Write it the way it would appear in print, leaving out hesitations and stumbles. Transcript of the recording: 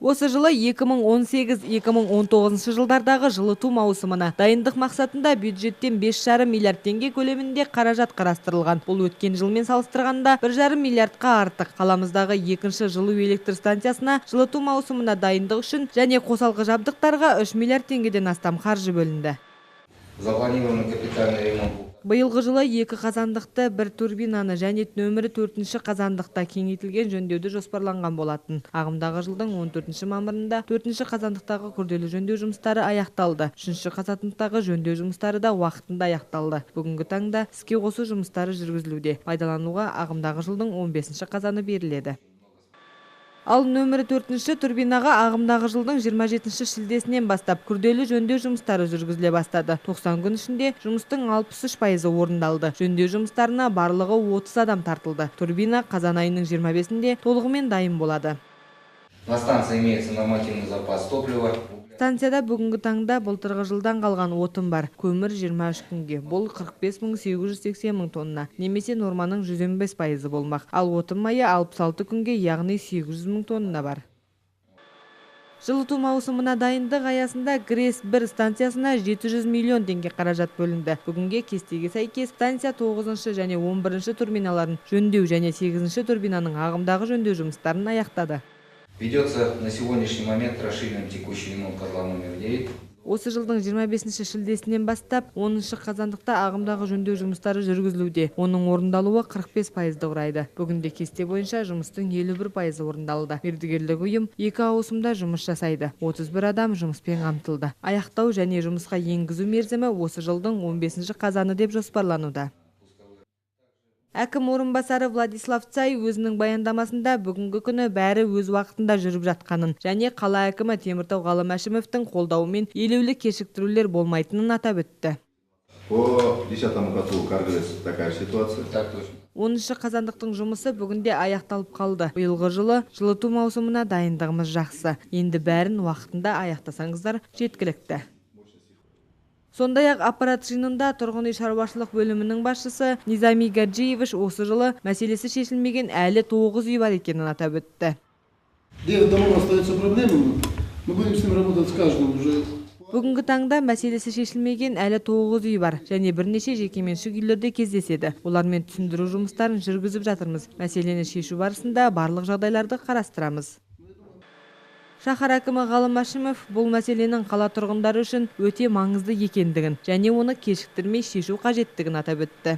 Осы жылы 2018-2019 жылдардағы жылыту маусымына дайындық мақсатында бюджеттен 5,5 миллиард теңге көлемінде қаражат қарастырылған. Бұл өткен жылмен салыстырғанда 1,5 миллиардқа артық. Қаламыздағы екінші жылу электр станциясына жылыту маусымына дайындық үшін және қосалқы жабдықтарға 3 миллиард теңгеден астам қаржы бөлінді. Запланированный капитальный ремонт. Биылғы жылы екі қазандықты, бір турбинаны және нөмірі төртінші қазандықта кеңейтілген жөндеуді жоспарланған болатын. Ағымдағы жылдың 14 мамырында төртінші қазандықтағы күрделі жөндеу жұмыстары аяқталды. Үшінші қазандықтағы жөндеу жұмыстары да уақытында аяқталды. Бүгінгі таңда іске қосу жұмыстары жүргізілуде. Пайдалануға ағымдағы жылдың 15 қазаны беріледі. Ал нөмірі төртінші турбинаға ағымдағы жылдың 27 шілдесінен бастап күрделі жөндеу жұмыстары жүргізіле бастады. 90 күн ішінде жұмыстың 63%-ы орындалды. Жөндеу жұмыстарына барлығы 30 адам тартылды. Турбина қазан айының 25-інде толығымен дайын болады. На станции имеется нормативный запас топлива. Станцияда бүгінгі таңда былтырғы жылдан қалған отын бар. Көмір 23 күнге. Бұл 45 880 мың тонна, немесе норманың 115%-ы болмақ. Ал отын майы 66 күнге, яғни 800 мың тонна бар. Жылыту маусымына дайындық аясында ГРЭС 1 станциясына 700 миллион теңге қаражат бөлінді. Бүгінге кестеге сәйкес станция 9 және 11 турбиналарын жөндеу және 8 турбинаның ағымдағы жөндеу жұмыстарын аяқтады. Ведется на сегодняшний момент расширенный текущий ремонт котла номер 9. Осы жылдың 25 шілдесінен бастап 10 қазандықта ағымдағы жөндеу жұмыстары жүргізілуде. Оның орындалуы 45%-ды құрайды. Бүгінде кесте бойынша жұмыстың 51%-ы орындалды. Мердігерлік ұйым екі ауысымда жұмыс жасайды. 31 адам жұмыспен қамтылды. Аяқтау және жұмысқа енгізу мерзімі осы жылдың 15 қазаны деп жоспарлануда. Әкім орынбасары Владислав Цай өзінің баяндамасында бүгінгі күні бәрі өз уақытында жүріп жатқанын және қала әкімі Теміртау Ғалым Әшімовтің қолдауымен елеулі кешіктірулер болмайтынын атап өтті. По 10 котлу КарГРЭС такая же ситуация. Так точно. 10 қазандықтың жұмысы бүгінде аяқталып қалды. Биылғы жылы жылыту маусымына дайындығымыз жақсы. Енді бәрін уақытында аяқтасаңыздар, жеткілікті. Сондай-ақ аппарат жиынында тұрғын үй шаруашылық бөлімінің басшысы Низами Гаджиевич осы жылы мәселесі шешілмеген әлі 9 үй бар екенін атап өтті. Девять домов остаются проблемами. Мы будем с ним работать, с каждым уже. Бүгінгі таңда мәселесі шешілмеген әлі 9 үй бар және бірнеше жекеменшік үйлерде кездеседі. Олармен түсіндіру жұмыстарын жүргізіп жатырмыз. Мәселені шешу барысында барлық жағдайларды қарастырамыз. Шаһар әкімі Ғалым Әшімов бұл мәселенің қала тұрғындары үшін өте маңызды екендігін және оны кешіктірмей шешу қажеттігін атап өтті.